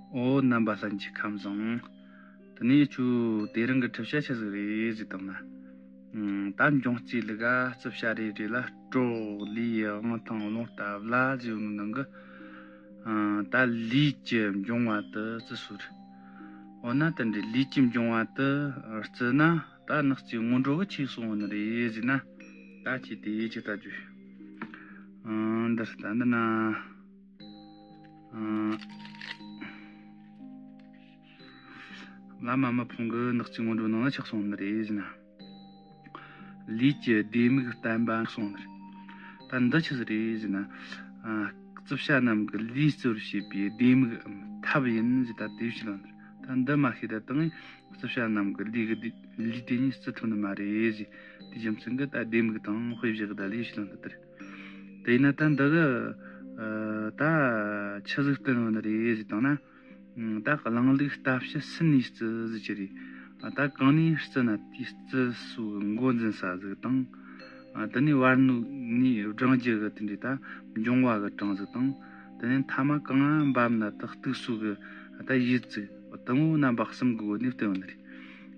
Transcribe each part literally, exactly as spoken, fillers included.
ཨོ་རྣམ་པ་ལྷན་རྒྱས་ཁམས་བཟང་། དེ་ནས་ཁྱོད་དེ་རིང་གི་འཁྲབ་བྱ་ཆི་ཟིག་རེད་ཟེར་བཏང་ན། ཨུམ། ད་འབྱུང་རྩིས་ལུགས་ག་རྩིབ་བྱ་རེ་རེ་ལ་སྲོག་ལུས་དབང་ཐང་རླུང་རྟ་བླ་ཟེར་ཡོད་ནོ་ནང་གི། ཨ། ད་ལུས་ཀྱི་འབྱུང་བ་དེ་བརྩི་སྲོལ་རེད། འོ་ན་དེ་འདྲའི་ལུས་ཀྱི་འབྱུང་བ་དེ་བརྩི་ན་ད་ནག་ཅིག་སྔོན་འགྲོ་གི་ཆེ་སོང་ནི་རེད་ཟེར་ན། ད་ཅི་དེ་ཅི་ལྟ་རྒྱུ། ཨ། འདིར་ད་འདི་ན། ཨ། བླ་མ་མི་ཕམ་གི་ནག་ཅིག་སྔོན་འགྲོ་ནང་ལ་ཆགས་སོང་ནི་རེད་ཟེར་ན། ལུས་ཀྱི་ལྡེ་མིག་བརྟན་པ་སོང་ནི་རེད། ད་འདི་ཆི་ཟིག་རེད་ཟེར་ན། ཨ། རྩིབ་བྱ་རྣམས་ཀྱི་ལུས་བརྩི་བར་བྱེད་པའི་ལྡེ་མིག་ཐབས་ཡིན་ཟེར། ད་དེ་བྱས་ལ་ནི་རེད། ད་འདི་མ་ཤེས་ད་དང་རྩིབ་བྱ་རྣམས་ཀྱི་ལུས་ཀྱི་ལུས་དེ་ཉིད་བརྩི་ཐུབ་ནི་མ་རེད་ཟེར། དེ་རྒྱུ་མཚན་གྱིས་ད་ལྡེ་མིག་དང་དཔེ་བཞག་གི་ད་ལུས་བྱས་ལ་འདི་ལྟར། དེ་ཡིན་ན་ད་འདི་གི། ཨ། ད་ཆི་ཟིག་བསྟན་ཡོད་ནི་རེད་ཟེར་བཏང་ན། ཨ། ད་གླིང་ལུགས་ལྟ་བྱེད་སུན་ནས་བརྩི་ཟེར་གྱི་རེད། ཨ། ད་གང་ནས་བརྩི་ན་དེའི་བརྩི་སྲོལ་གི་འགོ་འཛིན་ས་ཟིག་དང་། ཨ། དེ་ནས་བར་ནས་བགྲང་རྒྱུ་གི་དེ་འདྲའི་ད་འབྱུང་བ་གི་གྲངས་ཟིག་དང་། དེ་ནས་མཐའ་མ་གང་ང་འབབ་ན་ད་གཏུགས་སྲོལ་གི་ད་ཡུལ་ཟིག་དེ་མོ་རྣམ་པ་གསུམ་གི་སྒོ་ནས་བསྟན་ཡོད་ནི་རེད།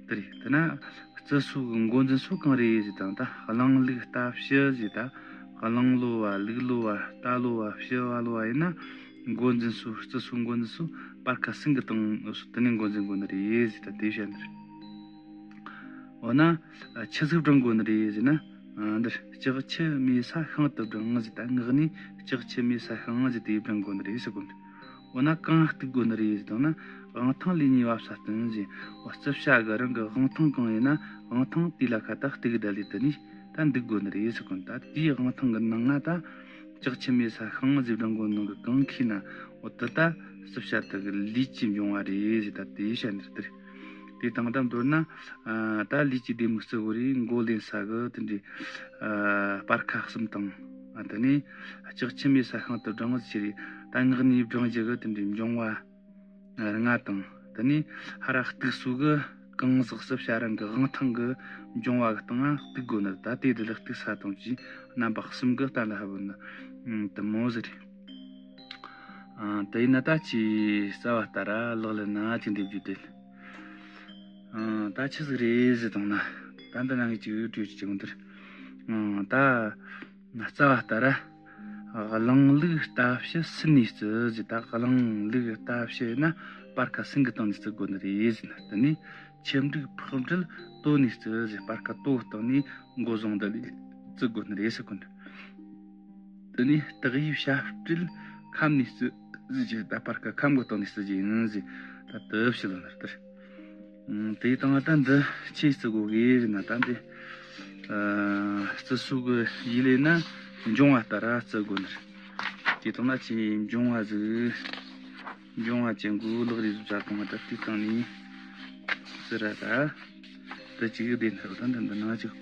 དེ་རེད། དེ་ན། བརྩི་སྲོལ་གི་འགོ་འཛིན་སྲོལ་གང་རེད་ཟེར་བཏང་ན། ད་གླིང་ལུགས་ལྟ་བྱེད་ཟེར། ད་གླིང་ལོ་བ་ལུག་ལོ་བ་རྟ་ལོ་བ་བྱི་བ་ལོ་བ་ཡིན་ན། འགོ་འཛིན་སྲོལ། བརྩི་སྲོལ་འགོ་འཛིན་སྲོལ་སྤར་ཁ་སུན་གི་སྟེང་དེ་ནས་འགོ་འཛིན་དགོས་ནི་རེད་ཟེར། ད་དེ་བཤད་ནི་རེད། འོ་ན། ཨ། ཆི་ཟིག་བགྲང་དགོས་ནི་རེད་ཟེར་ན། ཨ། འདིར་ལྕགས་ཁྱི་མེད་ས་ཤིང་དུ་བགྲང་ཟེར། ད་ངག་ནས་ལྕགས་ཁྱི་མེད་ས་ཤིང་ཟེར་དེ་བགྲང་དགོས་ནི་རེད་ཟེར་གོ་ནི། འོ་ན་གང་གཏུག་དགོས་ནི་རེད་ཟེར་བཏང་ན། དབང་ཐང་ལས་ཉེ་བ་ས་བསྟུན་ཟེར། འོ། རྩིབ་བྱ་གི་རང་གི་དབང་ཐང་གང་ཡིན་ན་དབང་ཐང་དེ་ལ་ཁ་ད་གཏུག་གི་ད་ལས་དེ་ནས་ད་འདུག་དགོས་ནི་རེད་ཟེར་གོ་ནི། ད་དེའི་དབང་ཐང་གི་ནང་ང་ད་ལྕགས་ཁྱི་མེད་ས་ཤིང་ཟེར་བགྲང་དགོས་ནོ་གི་གང་ཁེ་ན། འོ། དེ་ད་རྩིབ་བྱ་དེ་གི་ལུས་ཀྱི་འབྱུང་བ་རེད་ཟེར། ད་དེ་བཤད་ནི་རེད། དེ་དང་ད་མདོར་ན། ཨ། ད་ལུས་ཀྱི་ལྡེ་མིག་བརྩི་དགོས་རེད། མགོ་ལེན་ས་གི་དེ་འདྲའི། ཨ། སྤར་ཁ་གསུམ་དང་། ཨ། དེ་ནས་ལྕགས་ཁྱི་མེད་ས་ཤིང་དུ་བགྲང་ཟེར་གྱི་རེད། ད་ངག་ནས་བགྲང་རྒྱུ་གི་དེ་འདྲའི་འབྱུང་བ་ལྔ་དང་། དེ་ནས་ཧ་ར་གཏུགས་སྲོལ་གི་གང་ཟག་རྩིབ་བྱ་རང་གི་དབང་ཐང་གི་འབྱུང་བ་གི་སྟེང་ང་གཏུག་དགོས་ནི། ད་དེ་དེ་ལ་གཏུག་ས་དང་བཅས་རྣམ་པ་གསུམ་གི་གཏན་ལ་ཕབ་ནི་དེ་མོ་ཟིག་རེད། ཨ། དེ་ཡིན་ན་ད་ཁྱོས་རྩ་བ་ལྟར་ལག་ལེན་ན་ཅིག་འདེབས་རྒྱུ་དེ། ཨ། ད་ཆི་ཟིག་རེད་ཟེར་བཏང་ན། ད་འདི་ན་ངས་ཅིག་བྲིས་ཅིག་འདིར། ཨ། ད་རྩ་བ་ལྟར་གླིང་ལུགས་ལྟ་བྱེད་སུན་ནས་བརྩི་ཟེར། ད་གླིང་ལུགས་ལྟ་བྱེད་ན་སྤར་ཁ་སུན་གི་སྟེང་ནས་བརྩི་དགོས་ནི་རེད་ཟེར་ན། དེ་ནས་ཆེམ་འབྲུག་ཕག་འབྲེལ་དོ་ནས་བརྩི་ཟེར། སྤར་ཁ་དོ་སྟེང་ནས་མགོ་བཟུང་འདི་ལས་བརྩི་དགོས་ནི་རེད་ཟེར་གོ་ནི། དེ་ནས་སྟག་ཡོས་བྱ་སྤྲེལ་ཁམས་ནས་བརྩི་ཟེར་གྱི། ད་སྤར་ཁ་ཁམས་གི་སྟེང་ནས་བརྩི་རྒྱུ་ཡིན་ཟེར། ད་དེ་བྱས་ལ་ནི་ལྟར། ཨ། དེ་དང་ད་འདི་ཆི་བརྩི་དགོས་གི་ཟེར་ན། ད་འདི། ཨ། བརྩི་སྲོལ་གི་ཡུལ་ལས་ན་འབྱུང་བ་ལྟར་བརྩི་དགོས་ནི་རེད། དེ་དང་ན་ཆི་འབྱུང་བ་ཟིག་འབྱུང་བ་ཅན་གོ་ལག་རིས་བཟོ་ཙ་གང་ད་དེ་སྟེང་ནས་བརྩི་ར། ད་དེ་ཅིག་བདེན་ཐལ། ད་འདི་འདི་ན་ཅིག་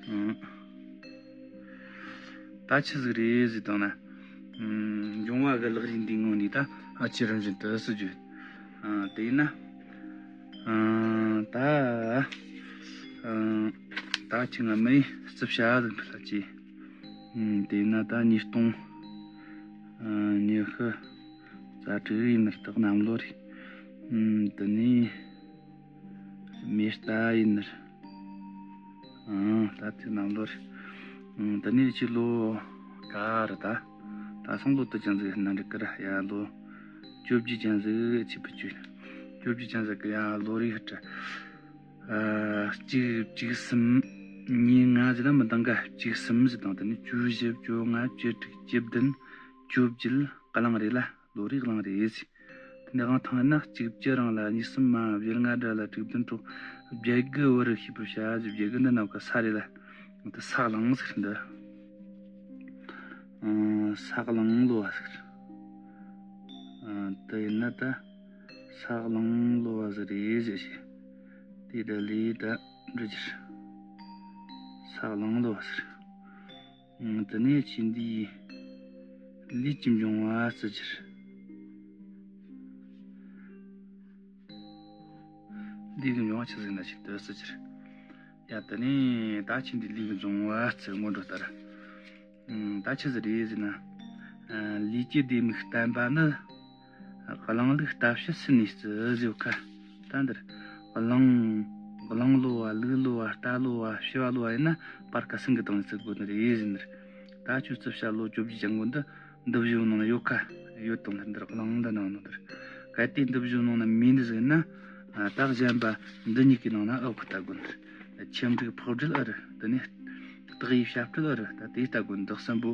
ཨང་། ད་ཆི་ཟིག་རེད་ཟེར་བཏང་ན། ཨང་། འབྱུང་བ་གི་ལག་རིས་འདིའི་ངོས་ནས་ད་ཨ་ཆི་རང་བཞིན་དུ་སྲིད་རྒྱུ། ཨང་། དེ་ཡིན་ན། ཨང་། ད། ཨང་། ད་ཁྱི་ང་མི་རྩིབ་བྱ་ཟིག་འཕུལ་ལ་ཅི། ཨང་། དེ་ཡིན་ན་ད་ཉིས་སྟོང་། ཨང་། ཉི་ཤུ་རྩ་དྲུག་ཡིན་ནི་རེད། ད་གནམ་ལོ་རེད། ཨང་། དེ་ནས་མེ་རྟ་ཡིན་ནི་རེད། ཨང་། ད་དེ་གནམ་ལོ་རེད། ཨང་། དེ་ནས་ཁྱི་ལོ་ག་རེད། ད་ད་སང་ལོ་དུ་ཅན་ཟིག་ན་འགྲིག་གི་ར། ཡ་ལོ་བཅོ་བརྒྱད་ཅན་ཟིག་ཆི་བུ་བཅུ། བཅོ་བརྒྱད་ཅན་ཟིག་གི་ཡ་ལོ་རེད་ཧ་ཏྲ། ཨ། གཅིག་གཅིག་གསུམ་གཉིས་ལྔ་ཟེར་ན་མི་འདང་ག་གཅིག་གསུམ་ཟེར་དང་། དེ་ནས་བཅུ་བཞི་བཅོ་ལྔ་བཅུ་དྲུག་བཅུ་བདུན་བཅོ་བརྒྱད་གླང་རེད་ལ། ལོ་རེ་གླང་རེད་ཟེར། དེ་ནས་དབང་ཐང་ཡིན་ན་གཅིག་བཅུ་རང་ལ། གཉིས་གསུམ་མ། བཞི་ལྔ་དགྲ་ལ། དྲུག་བདུན་གྲོགས། བརྒྱད་དགུ་བུ་རུ་ཤེས་པར་བྱ་ཟེར། བརྒྱད་དགུ་འདི་ནམ་མཁའ་ས་རེད་ལ། དེ་ས་གླང་ཟེར་འདི། ཨང་། ས་གླང་ལོ་བ་ཟེར། ཨང་། དེ་ཡིན་ན་ད་ས་གླང་ལོ་བ་ཟིག་རེད་ཟེར་ཞེས། དེ་ད་ལས་ད་འབྲི་རྒྱུར། ས་གླང་ལོ་བ་ཟེར། ཨང་། དེ་ནས་ཁྱི་འདིའི་ལུས་ཀྱི་འབྱུང་བ་བརྩི་རྒྱུར། ལུས་ཀྱི་འབྱུང་བ་ཆི་ཟིག་ན་ཞིག་ཏུ་བརྩི་རྒྱུར། ཡ། དེ་ནས་ད་ཁྱི་འདིའི་ལུས་ཀྱི་འབྱུང་བ་བརྩི། སྔོན་འགྲོ་ལྟར། ད་ཆི་ཟིག་རེད་ཟེར་ན། ལུས་ཀྱི་ལྡེ་མིག་བརྟན་པ་ནི། གླང་ལུག་རྟ་བཤད་སུན་ནས་བརྩི་ཟེར་ཡོད་ཁ། ད་འདིར། གླང་། གླང་ལོ་བ། ལུག་ལོ་བ། རྟ་ལོ་བ། བྱི་བ་ལོ་བ་ཡིན་ན་སྤར་ཁ་སུན་གི་སྟེང་ནས་བརྩི་དགོས་ནི་རེད་ཟེར་ནི་རེད། ད་ཁྱོད་རྩིབ་བྱ་ལོ་བཅོ་བརྒྱད་ཅན་གོ་འདི། འདི་བཞིན་ནང་ཡོད་ཁ། ཡོད་དང་འདིར་གླང་འདི་ནང་ནང་འདིར། གལ་ཏེ་འདི་བཞིན་ནང་ན་མེད་འདི་ཟིག་ན། ད་གཞན་པ་འདི་གཉིས་ཀྱི་ནང་ན་ཨེ་ཡོད་ཁ་ལྟ་དགོས་འདིར། ཆེམ་འགྲིག་ཕག་སྦྲེལ་ཨེ་རེད། དེ་ནས་སྟག་ཡོས་བྱ་སྤྲེལ་ཨེ་རེད། ད་དེ་ལྟ་དགོས་འདི་གསུམ་པོ་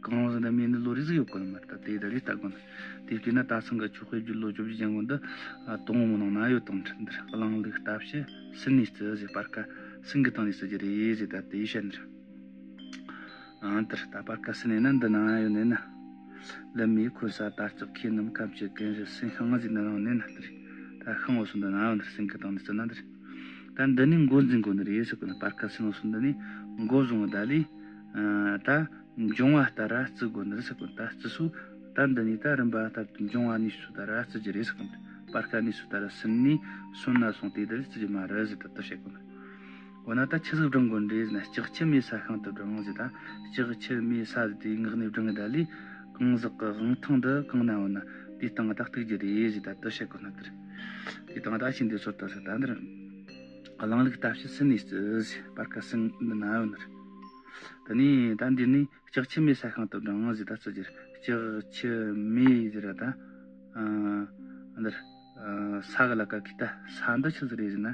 གང་རུང་ཟིག་ན་མེད་འདི་ལོ་རེ་ཟིག་ཡོད་གོ་ནི་མ་རེད། ད་དེ་ད་རེ་ལྟ་དགོས་འདི། དེ་བལྟས་ན་ད་སང་གི་ཆོས་དཔེ་བརྒྱུད་ལོ་བཅོ་བརྒྱད་ཅན་གོ་འདི། དང་པོ་ནང་ན་ཡོད་དང་འདིར། གླང་ལུག་རྟ་བཤད་སུན་ནས་བརྩི་ཟེར། སྤར་ཁ་སུན་གི་སྟེང་ནས་བརྩི་རྒྱུ་རེད་ཟེར། ད་དེ་ཡོས་བཤད་འདིར། ཨང་། དེར་ལྟ་སྤར་ཁ་སུན་ནས་ན་འདི་ན་ཡོད་ནས་ན། ལི་མི་ཁོ་ས་དར་ལྕོག་ཁྱེད་རྣམས་ཁམས་ཀྱི་ཀུན་གཞི་སུན་ཤིང་ཟེར་ནི་རང་ནས་ན་དེར། ད་ཤིང་འོ་སོ་འདི་ན་ཡོད་འདིར། སུན་གི་སྟེང་ནས་བརྩི་ན་འདིར། ད་འདི་ནས་མགོ་འཛིན་དགོས་ནི་རེད་ཟེར་གོ་ནི། སྤར་ཁ་སུན་འོ་སོ་འདི་ནས་མགོ་བཟུང་བ་ད་ལས། ད་འབྱུང་བ་ལྟར་ར་བརྩི་དགོས་ནི་རེད་ཟེར་གོ་ནི། ད་བརྩི་སུ། ད་འདི་ནས་ད་རིམ་པ་ལྟར་དུ་འབྱུང་བ་གནས་སུ་ལྟར་ར་བརྩི་རྒྱུ་རེད་ཟེར་གོ་ནི། སྤར་ཁ་གནས་སུ་ལྟར་ར་སུན་ནས་སོན་ན་སོང་དེ་ལྟར་བརྩི་རྒྱུ་མ་རེད་ཟེར། ད་ལྟ་བཤད་གོ་ནི། འོ་ན་ད་ཆི་ཟིག་བསྒྲེང་དགོས་རེད་ཟེར་ན། ལྕགས་ཁྱི་མེད་ས་ཤིང་དུ་བསྒྲེང་ཟེར། ད་ལྕགས་ཁྱི་མེད་ས་ཟེར་དེའི་ངག་ནས་བསྒྲེང་གི་ད་ལས། གང་ཟག་གི་དབང་ཐང་འདི་གང་ན་འོ་ན་དེའི་སྟེང་ད་གཏུག་རྒྱུ་རེད་ཟེར། ད་ལྟ་བཤད་གོ་ནི་དེར། དེའི་སྟེང་ད་ཤིང་དེ་ཚོར་ད་ཟེར། ད་འདིར་གླང་ལུག་རྟ་བཤད་སུན་ནས་བརྩི་ཟེར། སྤར་ཁ་སུན་འདི་ན་ཡོད་ནི་རེད། ད་ནི་ད་འདི་ནི་ལྕགས་ཁྱི་མེད་ས་ཤིང་དུ་བསྒྲེང་ཟེར། ད་བརྩི་རྒྱུ་རེད། ལྕགས་ཁྱི་མེད་ཟེར་ར་ད། ཨ། འདིར། ཨ། ས་གི་ལ་ཀ་གི་ད་ས་འདི་ཆི་ཟིག་རེད་ཟེར་ན།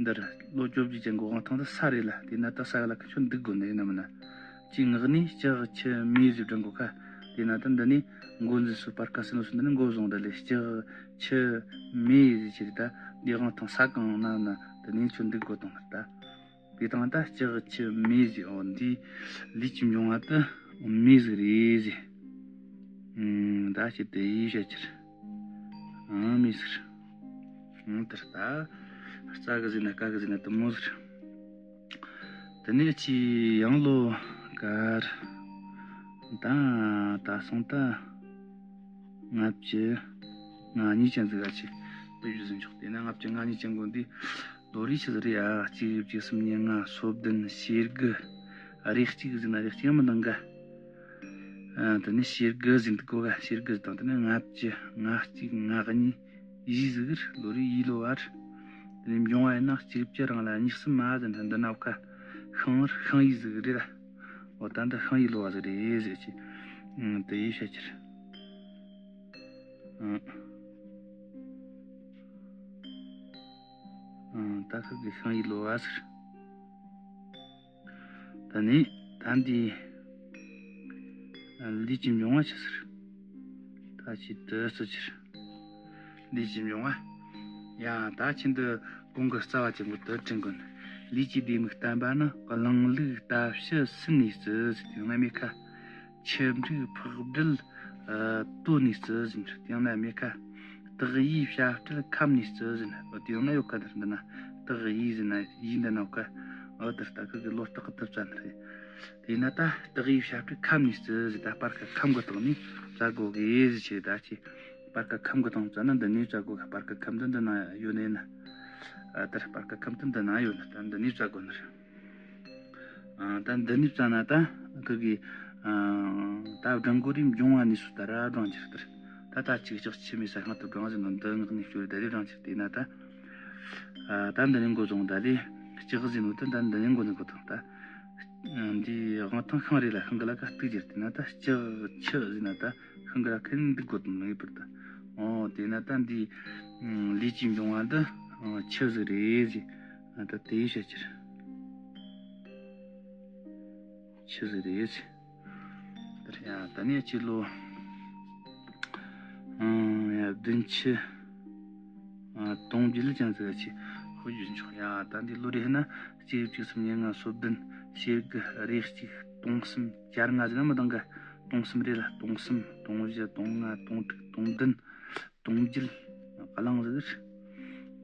འདིར་ལོ་བཅོ་བརྒྱད་ཅན་གོ་དབང་ཐང་འདི་ས་རེད་ལ། དེས་ན་ད་ས་གི་ལ་ཀ་ཁྱོད་འདུག་དགོས་ནི་ཡིན་ནམ་ན། ཅིག་ངག་ནས་ལྕགས་ཁྱི་མེད་ཟེར་བསྒྲེང་གོ་ཁ། དེས་ན་ད་འདི་ནས་མགོ་འཛིན་སུ་སྤར་ཁ་སུན་འོ་སོ་འདི་ནས་མགོ་བཟུང་ད་ལས། ལྕགས་ཁྱི་མེད་ཟེར་ཅི་རེད། ད་འདི་དབང་ཐང་ས་གང་ན་ན་དེ་ནས་ཁྱོད་འདུག་དགོས་དང་ནི་ད། དེ་དང་ད་ལྕགས་ཁྱི་མེད་ཟེར། འོ་འདི་ལུས་ཀྱི་འབྱུང་བ་དེ་མེད་ཟིག་རེད་ཟེར། ཨང་། ད་ཅི་དེ་ཡོས་བཤད་རྒྱུ་རེད། ཨང་། མེད་ཟིག་རེད། ཨང་། དེར་ད་རྩྭ་གི་ཟེར་ན་ཀ་གི་ཟེར་ན་དེ་མོ་ཟིག་རེད། དེ་ནས་ཅི་ཡང་ལོ་ཀར་ད་ད་སོང་ད། ལྔ་བཅུ་ང་གཉིས་ཅན་ཟིག་ག་ཆེ་དཔེ་བཞི་ཟིན་ཆོག་དེས་ན་ལྔ་བཅུ་ང་གཉིས་ཅན་གོ་འདི་ལོ་རེ་ཆི་ཟིག་རེད་ཡ། གཅིག་བཞི་བཅུ་གསུམ་ཉེར་ལྔ་སོ་བདུན་ཞེ་དགུ། རེ་གཅིག་ཟིན་ན་རེ་གཅིག་མི་འདང་ག་ཨ། དེ་ནས་ཞེ་དགུ་ཟིན་འདུག་གོ་ག་ཞེ་དགུ་ཟིན་དང་། དེ་ནས་ལྔ་བཅུ་ང་གཅིག་ང་གཉིས་ཡོས་ཟིག་རེད། ལོ་རེ་ཡོས་ལོ་བ་རེད། དེ་ནས་འབྱུང་བ་ཡིན་ན་གཅིག་བཅུ་རང་ལ་གཉིས་གསུམ་མ་ཟིན་འདི་ན་བ་ཀ་ཤིང་བར་ཤིང་ཡོས་ཟིག་རེད་ལ། འོ་ད་འདི་ཤིང་ཡོས་ལོ་བ་ཟིག་རེད་ཟེར་ཅི། ཨང་། དེ་ཡོས་བཤད་རྒྱུ་རེད། ཨང་། ཨང་། ད་ཁ་གི་ཤིང་ཡོས་ལོ་བ་ཟེར། ད་ནི་ད་འདི་ལུས་ཀྱི་འབྱུང་བ་ཆི་ཟེར། ད་ཅི་དེ་ཟེར་རྒྱུ་རེད། ལུས་ཀྱི་འབྱུང་བ། ཡ། ད་ཁྱེད་འདི་གོང་གི་རྩ་བ་ཅན་པོ་དེ་དྲན་དགོས་ནི། ལུས་ཀྱི་ལྡེ་མིག་བརྟན་པ་ནི། གླང་ལུག་རྟ་བཤད་སུན་ནས་བརྩི་ཟེར། དེ་ཡང་ན་མེད་ཁ། ཆེམ་འགྲིག་ཕག་སྦྲེལ་ཨ་དོ་ནས་བརྩི་ཟེར། དེ་ཡང་ན་མེད་ཁ། སྟག་ཡོས་བྱ་སྤྲེལ་ཁམས་ནས་བརྩི་ཟེར། འོ་དེ་ཡང་ན་ཡོད་ཁ། འདིར་འདི་ན་སྟག་ཡོས་ཟེར་ན་ཡོས་འདི་ན་ཡོད་ཁ། འོ་དེར་ད་ཁ་གི་ལོ་སྟག་གི་དུ་བཙན་རེད། དེས་ན་ད་སྟག་ཡོས་བྱ་སྤྲེལ་ཁམས་ནས་བརྩི་ཟེར། ད་སྤར་ཁ་ཁམས་གི་སྟེང་ནས་བཙལ་དགོས་གི་ཟེར་ཆེ། ད་ཅི་སྤར་ཁ་ཁམས་གི་སྟེང་བཙལ་ན་འདི་ནས་བཙལ་དགོས་གི། སྤར་ཁ་ཁམས་འདི་འདི་ན་ཡོད་ནས་ན། ཨ། དེར་སྤར་ཁ་ཁམས་འདི་འདི་ན་ཡོད་ན་ད་འདི་ནས་བཙལ་དགོས་ནི་རེད། ཨ། ད་འདི་ནས་བཙལ་ན་ད་ཁ་གི། ཨ། ད་བསྒྲེང་དགོས་རེད། འབྱུང་བ་གནས་སུ་ལྟར་ར་བསྒྲེང་རྒྱུ་རེད། དེར་ད་ད་ཅིག་ལྕགས་ཁྱི་མེད་ས་ཤིང་དུ་བསྒྲེང་ཟེར་ནོ་འདི་ངག་ནས་སྐྱོར་རེད། ད་རེ་བསྒྲེང་རྒྱུ་རེད། དེས་ན་ད། ཨ། ད་འདི་ནས་མགོ་བཟུང་ད་ལས་ལྕགས་ཟེར་ནོ་དེ་ད་འདི་ནས་མགོ་ནས་གོ་དང་ད། འདི་དབང་ཐང་ཤིང་རེད་ལ། ཤིང་གི་ལ་ཀ་གཏུག་རྒྱུ་རེད། དེས་ན་ད་ལྕགས་ཁྱི་ཟེར་ན་ད་ཤིང་གི་ལ་ཁ་ནས་འདུག་དགོས་དང་ངེས་པར་དུ། འོ་དེས་ན་ད་འདི་ལུས་ཀྱི་འབྱུང་བ་འདི་ཁྱི་ཟིག་རེད་ཟེར། ཨ། ད་དེ་བཤད་རྒྱུ་རེད། ཁྱི་ཟིག་རེད་ཟེར། དེར་ཡ། ད་ནས་ཁྱི་ལོ། ཨང་། ཡ། བདུན་ཅུ། ཨ། དུང་རྒྱུ་ལ་ཅང་ཟིག་ཁྱི་ཧུ་རྒྱུ་ཆོག་ཡ། ད་འདི་ལོ་རེ་ན་གཅིག་བཅུ་གསུམ་ཉེར་ལྔ་སོ་བདུན་ཞེ་དགུ་རེ་གཅིག་དུང་གསུམ་བཅོ་ལྔ་ཟེར་ན་མི་འདང་ག་དུང་གསུམ་རེ་ལ་དུང་གསུམ་དུང་བཞི་དུང་ལྔ་དུང་དྲུག་དུང་བདུན། དུང་བརྒྱད། གླང་ཟིག་རེད།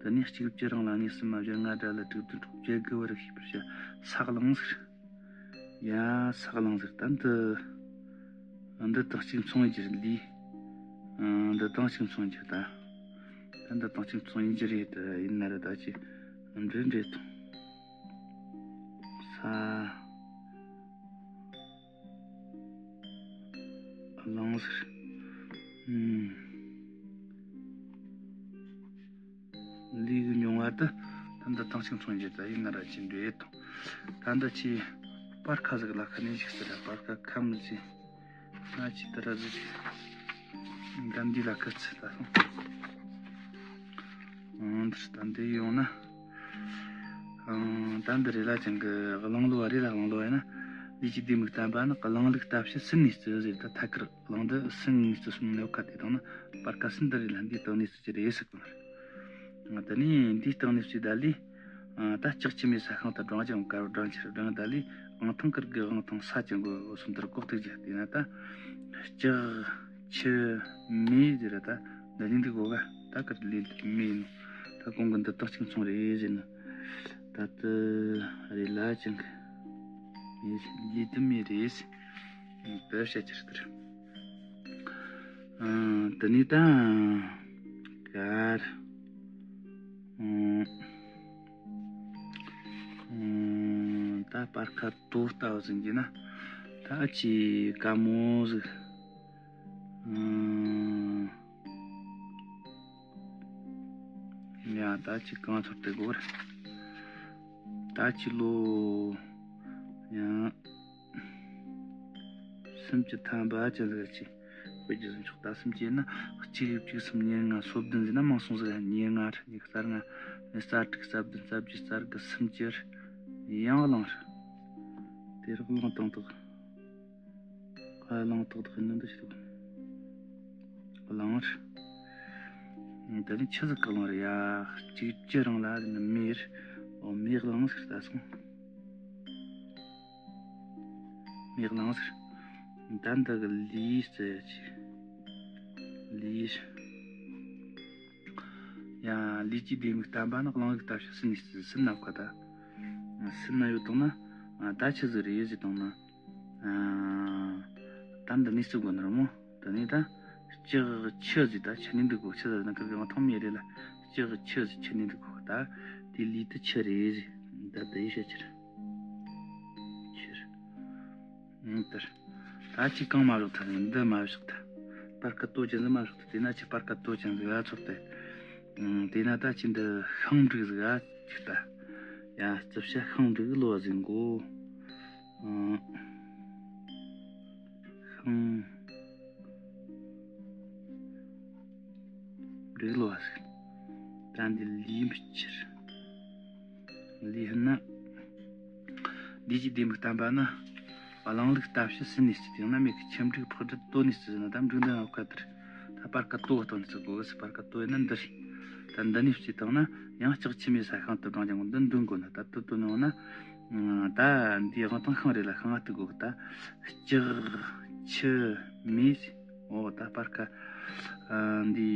དེ་ནས་གཅིག་བཅུ་རང་ལ་གཉིས་གསུམ་མ་བཞི་ལྔ་དགྲ་ལ་དྲུག་བདུན་དྲུག་བརྒྱད་དགུ་བར་ཤེས་པར་བྱ། ས་གླང་ཟིག་རེད། ཡ། ས་གླང་ཟིག་རེད། ད་འདི་འདི་དང་གཅིག་མཚུངས་ཡིན་རྒྱུ་རེད། ལུས། ཨ། འདི་དང་གཅིག་མཚུངས་ཡིན་རྒྱུ་ད། ད་འདི་དང་གཅིག་མཚུངས་ཡིན་རྒྱུ་རེད། ད་ཡིན་ན་ར་ད་ཅི་འདྲེ་འདྲེ་དང་། ས། ཟེར། ཨུམ། ལུས་ཀྱི་མྱོང་བ་དེ་ད་འདི་དང་གཅིག་མཚུངས་རྒྱུ་ད་ཡིན་ན་ར་ཅི་འདྲ་ཡོད་དང་། ད་འདི་ཅི་སྤར་ཁ་ཟིག་ལ་ཁ་ནས་ཞིག་ཟེར་ར། སྤར་ཁ་ཁམ་ཟིག་ང་ཅི་ད་ར་ཟིག་འདམ་འདི་ལ་ཁ་ཚི་ད་སོང་། ཨང་། འདིར་ད་འདི་ཡོང་ན། ཨང་། ད་འདི་རེ་ལ་ཅང་གི་གླང་ལོ་བ་རེ་ལ་གླང་ལོ་བ་ཡིན་ན། ལུས་ཀྱི་ལྡེ་མིག་བརྟན་པ་ནི་གླང་ལུག་ལྟ་བྱེད་སྲིན་ནས་བརྩི་ཟེར། ད་ཐད་ཀར་གླང་འདི་སྲིན་ནས་བརྩི་སོང་ནོ་ཁ་དེ་དང་ནི་སྤར་ཁ་སྲིན་འདི་རེ་ལ་འདིའི་སྟེང་ནས་བརྩི་རྒྱུ་རེད་ཟེར་གི་མ་རེད། ཨང་། དེ་ནས་འདིའི་སྟེང་ནས་བརྩིས་ད་ལས། ཨང་། ད་ལྕགས་ཀྱི་མེ་ས་ཤིང་དུ་སྦྲང་ཅིང་དཀར་སྦྲང་ཆར་སྦྲང་ད་ལས། དབང་ཐང་དཀར་གི་དབང་ཐང་ས་ཀྱི་མགོ་འོད་སུམ་དར་ལྐོག་ཐུག་རྒྱུ་དེ་ན་ད། ལྕགས་ཁྱི་མེ་ཟེར་ར། ད་འདི་ནི་འདི་གོ་ག་ད་དཀར་ལས་འདི་མེ་ནོ། ད་གོང་གི་འདི་དག་ཅིག་མཚུངས་རེད་ཟེར་ན། ད་དུ་རེ་ལ་ཅང་གི་མེ་ལས་དུ་མེ་རེད། དུ་བཤད་ཀྱི་རེད། ཨང་། དེ་ནས་ད་གར། ཨང་། ཨང་། ད་སྤར་ཁ་དོ་ལྟ་བུ་ཟིན་གྱི་ན། ད་ཅི་དཀའ་མོ་ཟིག་ཨང་། ཡ། ད་ཅི་གང་ཚོར་དེ་གོ་ར། ད་ཅི་ལོ། ཡང་། སུམ་ཅུ་ཐམ་པ་ཅན་ཟིག་ཅི། དཔེ་རྒྱུ་ཟིན་ཆོག་ད་སུམ་ཅུ་ཡིན་ན། གཅིག་གཅིག་གསུམ་གཉིས་ལྔ་སོ་བདུན་ཟིན་ན་མང་སོང་ཟིག་ཉིས་ལྔ་ར། ཉི་ཤུ་རྩ་ལྔ། རྩ་དྲུག་རྩ་བདུན། རྩ་བརྒྱད། རྩ་དགུ། སུམ་ཅུ་ར། ཡང་གླང་ར། དེ་རུ་གླང་དང་དག་གླང་དག་དག་ནི་འདི་ཞིག་གླང་ར། དེ་ནི་ཆི་ཟིག་གི་གླང་ར་ཡ། གཅིག་གཅིག་རང་ལ་ནི་མེ་ར། འོ། མེ་གླང་ཟེར་ད་སོང་། མེ་གླང་ཟེར། ད་འདི་གི་ལུས་ཟེར་ཅི། ལུས། ཡ། ལུས་ཀྱི་ལྡེ་མིག་བརྟན་པ་ནི་གླང་ལུག་ལྟ་བྱེད་སྲིན་ནས་བརྩི། སྲིན་ན་ཁ་ད། སྲིན་ན་ཡོད་དང་ན། ད་ཆི་ཟིག་རེད་ཟེར་དང་ན། ད་འདི་ནས་བརྩི་དགོས་ནི་རེད་མོ། དེ་ནས་ད་ལྕགས་ཁྱི་ཟེར། ད་ཁྱི་ནས་འདུག་གོ་ཁྱི་ཟེར་ན་ཁིར་གི་ང་ཐང་མེད་རེད་ལ། ལྕགས་ཁྱི་ཟེར་ཁྱི་ནས་འདུག་གོ་ད་དེ་ལུས་དེ་ཁྱི་རེད་ཟེར། ད་དེ་ཡི་བཤད་ཁྱི་རེད། ཁྱི་རེད། ཨང་། དེར། ད་ཅི་གང་མ་བཞག་ཐལ་ནས་འདི་མ་བཞག་ཐལ། སྤར་ཁ་དོ་ཅན་ཟིག་མ་བཞག་ཐལ། དེ་ན་ཅི་སྤར་ཁ་དོ་ཅན་ཟིག་ཨ་ཚོར་ཏེ། ཨང་། དེ་ན་ད་ཅི་འདི་ཤིང་འབྲུག་ཟིག་ཨ་ཅིག་ལྟ། ཡ། རྩིབ་ཤ་ཤིང་འབྲུག་ལོ་བ་ཟིན་གོ་ཨང་། ཤིང་། འབྲུག་ལོ་བ་ཟིན། ད་འདི་ལུས་མི་ཕྱིར། ལུས་ཧན་ན། ལུས་ཀྱི་ལྡེ་མིག་བརྟན་པ་ནི། གླང་ལུག་ལྟ་བྱེད་སྲིན་ནས་བརྩི། དེ་ན་མེད་གི་ཁྱི་འབྲུག་ཕག་གྲུ་དོ་ནས་བརྩི་ཟེར་ན་ད་འབྲུག་འདི་ང་བཀའ་དར། ད་སྤར་ཁ་དོ་བ་སྟོན་ནས་བརྩི་དགོས་ཟེར། སྤར་ཁ་དོ་ཡིན་ན་འདི་རེད། ད་འདི་ནས་བརྩིས་བཏང་ན་ཡང་ལྕགས་ཁྱི་མེ་ས་ཤིང་དུ་སྦྲང་ཅིང་འདི་འདོན་དགོས་ན། ད་དུ་དོ་ནས་འོང་ན། ད་འདི་དབང་ཐང་ཤིང་རེད་ལ་ཤིང་ང་གཏུག་དགོས། ད་ལྕགས་ཁྱི་མེ། འོ། ད་སྤར་ཁ། ཨ། འདི་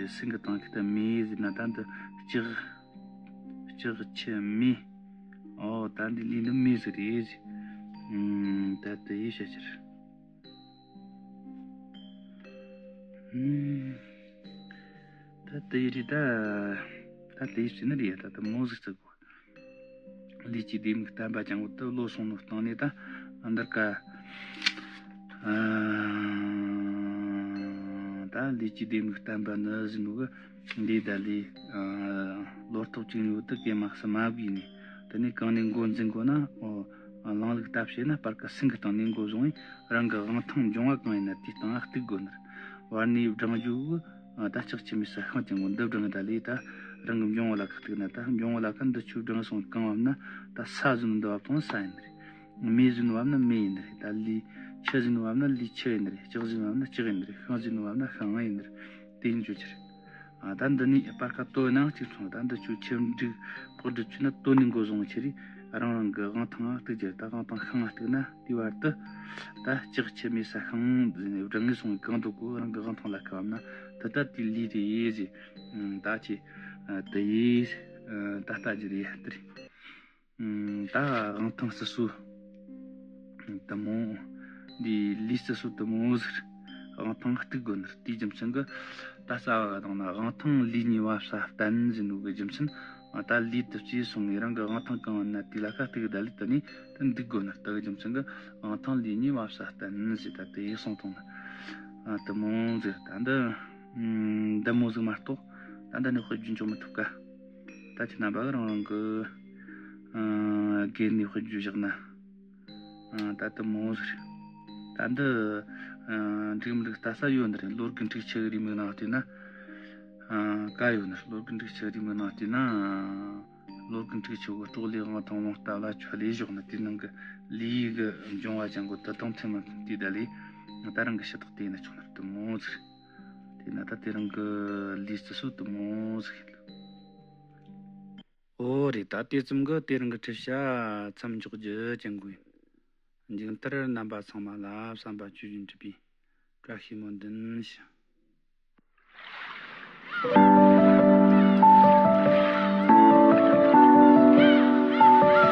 སྲིན་གི་སྟེང་གི་ད་མེ་ཟེར་ན་ད་འདི་ལྕགས། ལྕགས་ཁྱི་མེ། འོ། ད་འདི་ལུས་འདི་མེ་ཟིག་རེད་ཟེར། ཨུམ། ད་དེ་ཡི་བཤད་ཕྱིར། ཨུམ། ད་དེ་ཡི་རེད་ད། ད་དེ་ཡི་ཟེར་ན་རེད་ཡ། ད་ད་མོ་ཟིག་ཟེར་གོ། ལུས་ཀྱི་ལྡེ་མིག་བརྟན་པ་ཅན་བོ་དུ་བློ་སོང་ནོ་སྟེང་ནས་ད་འདིར་ཀ། ཨ། ད་ལུས་ཀྱི་ལྡེ་མིག་བརྟན་པ་ནི་ཟེར་ནོ་གི་འདི་ད་ལས། ཨ། ལོ་ཐོག་གཅིག་ནས་བོ་དུ་གེ་མ་སི་མ་བགོས་ནས། དེ་ནས་གང་ནས་མགོ་འཛིན་དགོས་ན། འོ། གླང་ལུག་ལྟ་བྱེད་ན་སྤར་ཁ་སྲིན་གི་སྟེང་ནས་མགོ་བཟུང་བས་རང་གི་དབང་ཐང་འབྱུང་བ་གང་ཡིན་ན་དེའི་སྟེང་ང་གཏུག་དགོས་ནི་རེད། བར་ནས་སྦྲང་རྒྱུ་བོ། ད་ལྕགས་ཁྱི་མེ་ས་ཤིང་ཅན་བོ་འདི་སྦྲང་ད་ལས་ད་རང་གི་འབྱུང་བ་ལ་ཁ་གཏུག་ན། ད་འབྱུང་བ་ལ་ཁ་འདི་ཆུ་སྦྲང་སོང་གང་བབ་ན་ད་ས་ཟིན་འདི་བབ་དང་ས་ཡིན་ནི་རེད། མེ་ཟིན་བབ་ན་མེ་ཡིན་ནི་རེད། ད་ལུས། ཁྱི་ཟིན་བབ་ན་ལུས་ཁྱི་ཡིན་ནི་རེད། ལྕགས་ཟིན་བབ་ན་ལྕགས་ཡིན་ནི་རེད། ཤིང་ཟིན་བབ་ན་ཤིང་ཡིན་ནི་རེད། དེ་ཡིན་རྒྱུ་ཆི་རེད། ཨ། ད་འདི་ནས་སྤར་ཁ་དོ་ནའང་གཅིག་མཚུངས། ད་འདི་ཆུ་ཁྱི་འབྲུག་ཕག་གྲུ་ཆུ་ན་དོ་ནས་མགོ་བཟུང་ཆི་རེད། རང་རང་གི་དབང་ཐང་ང་གཏུག་རྒྱུ། ད་དབང་ཐང་ཤིང་ང་གཏུག་ན་དེའི་བར་དུ་ད་ལྕགས་ཁྱི་མེ་ས་ཤིང་ཟེར་ནས་སྦྲང་ངེ་སོང་གང་འདུག་གོ། རང་གི་དབང་ཐང་ལ་ཁ་བབ་ན་དེ་ད་དེའི་ལུས་རེད་ཟེར། ད་ཅི། ཨ། དེ་ཡིས། ཨ། ད་ལྟ་རྒྱུ་རེད་ཡ། དེ་རེད། ཨ། ད་དབང་ཐང་སྲིད་སྲོལ་དུ་མོ། འདི་ལུས་སྲིད་སྲོལ་དུ་མོ་ཟིག་དབང་ཐང་གཏུག་དགོས་ནི་རེད། དེའི་རྒྱུ་མཚན་གྱིས་ད་རྩ་བ་ག་དང་ན་དབང་ཐང་ལུས་གཉིས་བབ་ས་བརྟན་ཟེར་ནོ་གི་རྒྱུ་མཚན། ད་ལུས་དེ་བརྩིས་སོང་ངས་རང་གི་དབང་ཐང་གང་ཡིན་ན་དེ་ལ་ཁ་གཏུག་ད་ལུས་དེ་ནས་དེ་འདུག་དགོས་ནི་རེད། དེ་གི་རྒྱུ་མཚན་གྱིས་དབང་ཐང་ལུས་གཉིས་བབ་ས་བརྟན་ཟེར། ད་དེ་ཡིག་སོང་དང་ན། ཨ། དེ་མོ་ཟིག་ད་འདི། ཨམ། འདི་མོ་ཟིག་མ་གཏོགས། ད་འདི་ནས་དཔེ་བརྗོད་འཇོག་མི་ཐུབ་ཀ། ད་ཁྱེད་རྣམ་པ་གི་རང་རང་གི། ཨ། སྒེར་ནས་དཔེ་བརྗོད་བཞག་ན། ཨ། ད་དེ་མོ་ཟིག་རེད། ད་འདི། ཨ། འགྲིག་མི་འགྲིག་ལྟ་ས་ཡོད་ནི་རེད། ལོ་དགུ་ཁྲི་ཆུ་རིས་མིག་ནང་བལྟས་ན། ཨ། ཀ་ཡོད་ནི་རེད། ལོ་དགུ་ཁྲི་ཆུ་རིས་མིག་ནང་བལྟས་ན། ལོ་དགུ་ཁྲི་ཆུ་གི་སྲོག་ལས་དབང་ཐང་རླུང་རྟ་ལ་ཆུ་ལས་ཞོག་ནི་དེ་ནང་གི་ལས་ཀྱི་འབྱུང་བ་ཅན་གོ་དུ་དང་མཐུན་མི་མཐུན་དེ་ད་ལས། ད་རང་གི་ཞུ་དག་དེ་ན་ཆོག་ནི་རེད། དེ་མོ་ཟིག་རེད། དེ་ན་ད་དེ་རིང་གི་ལས་རྩི་སྲོལ་དེ་མོ་ཟིག་ཡིན། ཨོ་རེད། ད་དེ་ཙམ་གི་དེ་རིང་གི་ཁྲིད་བྱ་མཚམས་འཇོག་རྒྱུ་ཅན་གོ་ཡིན། མཇུག་མཐར་རྣམ་པ་ཚང་མ་ལ་བསམ་པ་ཇི་བཞིན་འགྲུབ་པའི་བཀྲ་ཤིས་སྨོན་འདུན་ཞུ།